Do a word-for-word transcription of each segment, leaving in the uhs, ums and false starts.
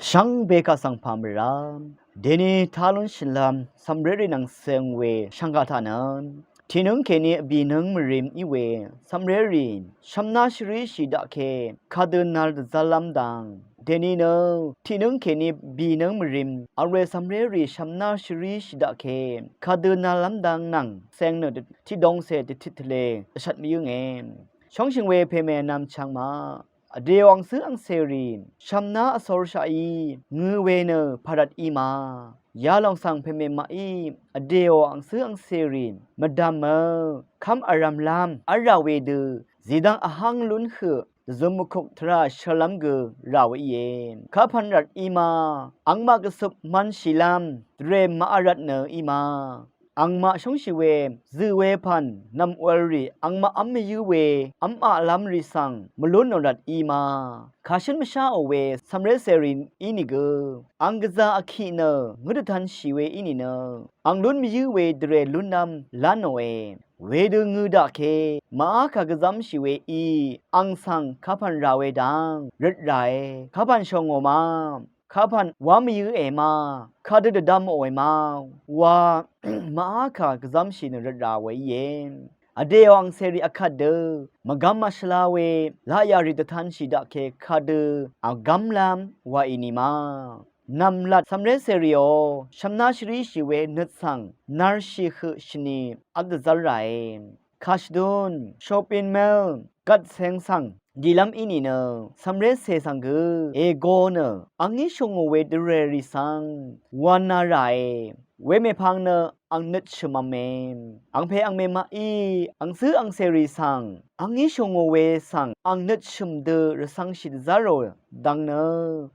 Shvngbe kaq svng pà mvrá deni talún shvlvm cv̀mrérì nvng cv̄ng we shvngkà taq nø tìnǿng kèní vbìnǿng mvrim í we cv̀mrérì shvmná shvríshì daqke kadø nal dvzv́llv́m dang. Deni nø tìnǿng kèní vbìnǿng mvrim vl we cv̀mrérì shvmná shvríshì daqke kadø nallv́m dang nvng cv̄ng nø tiqdongcè dvtit tvle dvshvt mvyǿnge. Shóngshø̀ng we pèmè nvm chvngmaq vdèò angcǿ angcèrì shvmná vsorshaqí ngø we nø pàrvt í ma. Yalòng svng pèmèmaqí vdèò angcǿ angcèrì mvdv̀mø kv́m vrv̄mlv́m v́lrà wedø zìdvng vháng lún høq dvzøm mvkuk tvrà shøllv́m gø rà we íe. Kapv̀n rvt í ma. Angmaq gvsøp mv̄nshìlv́m dvrè màvl rvt nø í ma. Angmaq shóngshì we zø̀ we pv̀n nv̀m welrì angmaq v́m mvyǿ we v́m aqlv́m rì svng mvlún nò rvt í ma. Kàshǿn mvsháò we cv̀mré cèrì ínìgø ang gvzà vkiq nø ngǿ dvtanshì we ínìnø ang lún mvyǿ we dvrè lúnlv́m lánòe. Wedø ngø daqke màá kà gvzv́mshì we í ang svng kapv̀n rà we dang røt ràe. Kapv̀n shòngò ma. Kapv̀n wá mvyǿe ma. Kadø dvdvmòe ma wa màá kà gvzv́mshì nø røt rà we íe. Vdèò angcèrì vkvt dø mvgvm màshvla we laqyà rì dvtanshì daqke kadø vgv́mlv́m wa ìni ma. Nv̀mlat cv̀mré cèrìò shvmná shvríshì we nøt svng narshì høq shvni vt dvzv́l ràe. Kàshvdun shopin mel gvt ceng svng dìlv́m í nìnø cv̀mré cè svng gø ègo nø angí shòngò we dvrèrì svng wv̄na ràe. Wemèpvng nø ang nøt shø̀mv̄me. Angpè angmèmaqí angcǿ angcèrì svng angí shòngò we svng ang nøt shø̀m dø rvcv̄ngshì dvzv́rò dvng nø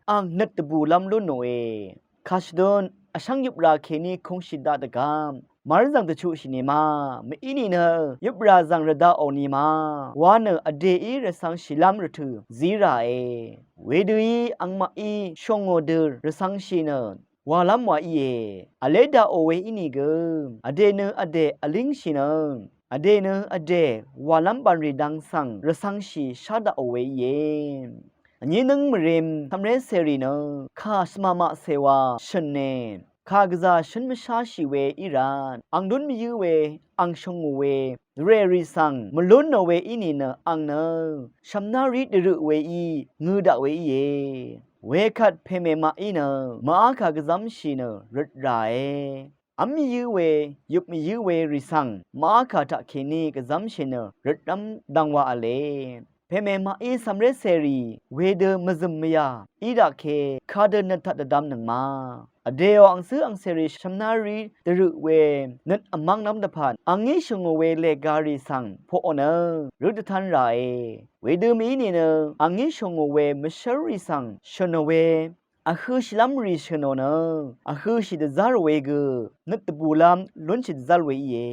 ang nøt dvbùlv́m lú nòe. Kàshvdun vshv́ng yøprà kèní kūngshì daq dvgvp màrv́n zv̀ng dvchuqshì nìma. Mv-í nìnø yøprà zv̀ng rvdaqò nìma wa nø vdèí rvcv̄ngshìlv́m rvtø̀ zí ràe. Wedø í angmaqí shòngò dø rvcv̄ngshì nø wàlv́m wa íe. Vlé daqò we ínìgø vdè nø vdè vlíngshì nø vdè nø vdè wàlv́m bv̀nrì dang svng rvcv̄ngshì shá daqò we íe. Vní nǿng mvrim cv̀mré cèrì nø kà shvmàmaq cèwa shø̀ne. Kà gvzà shǿn mvsháshì we í rvt ang lún mvyǿ we ang shòngò we dvrèrì svng mvlún nò we í nìnø ang nø shvmná rí dvrøq we í ngø daq we íe. Wekvt pèmèmaqí nø màá kà gvzv́mshì nø røt ràe. V́m mvyǿ we yøp mvyǿ we rì svng màá kà taqkèní gvzv́mshì nø røtrv́m dvng wa v̄le. Pèmèmaqí cv̀mré cèrì wedø mvzø̀m mvyà í daqke kadø nøt taq dvdvmnøng ma. Vdèò angcǿ angcèrì shvmná rí dvrøq we nøt vmv́nglv́m dvpvt angí shòngò we lègarì svng poqò nø røt dvtan ràe. Wedø mv-í nìnø angí shòngò we mvshǿrrì svng shø̀nò we vhø̄shìlv́m rì shø̀nò nø vhø̄shì dvzv́r we gø nøt dvbùlv́m lúnshì dvzv́r we íe.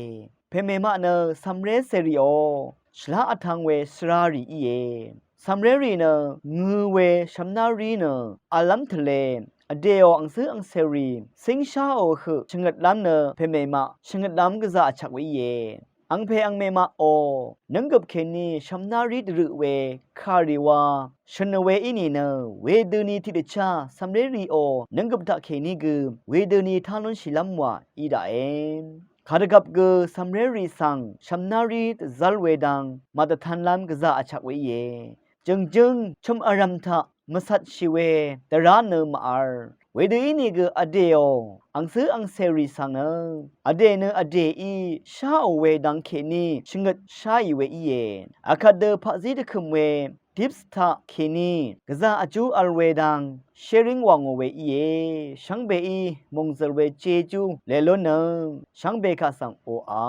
Pèmèmaq nø cv̀mré cèrìò shvlá vtv̄ng we svrarì íe. Cv̀mrérì nø ngø we shvmná rí nø v̄llv́m tvle vdèò angcǿ angcèrì cíngsháò høq shvngøtlv́m nø pèmèmaq shvngøtlv́m gvzà vchvk we íe. Angpè angmèmaqò nǿnggøp kèní shvmná rí dvrøq we kàrì wa shø̀n we í nìnø wedøni tiqdvchá cv̀mrérìò nǿnggøp taqkèní gø wedøni tá lúnshìlv́m wa í daqe. Kàdvgvp gø cv̀mrérì svng shvmná rí dvzv́l we dang màdvtanlv́m gvzà vchvk we íe. Jø̀ngjǿng chø̀m vrv̀m taq mvcvtshì we dvrá nø màvl. Wedø ínìgø vdèò angcǿ angcèrì svng nø vdè nø vdèí sháò we dang kèní shvngøt sháì we íe. Vkvtdø paqzí dvkø̀m we tips taqkèní gvzà vjú vl we dang shérìng wà ngò we íe. Shvngbeí mòngzø̀l we jejú lèlúnnøng shvngbe kaq svng oqà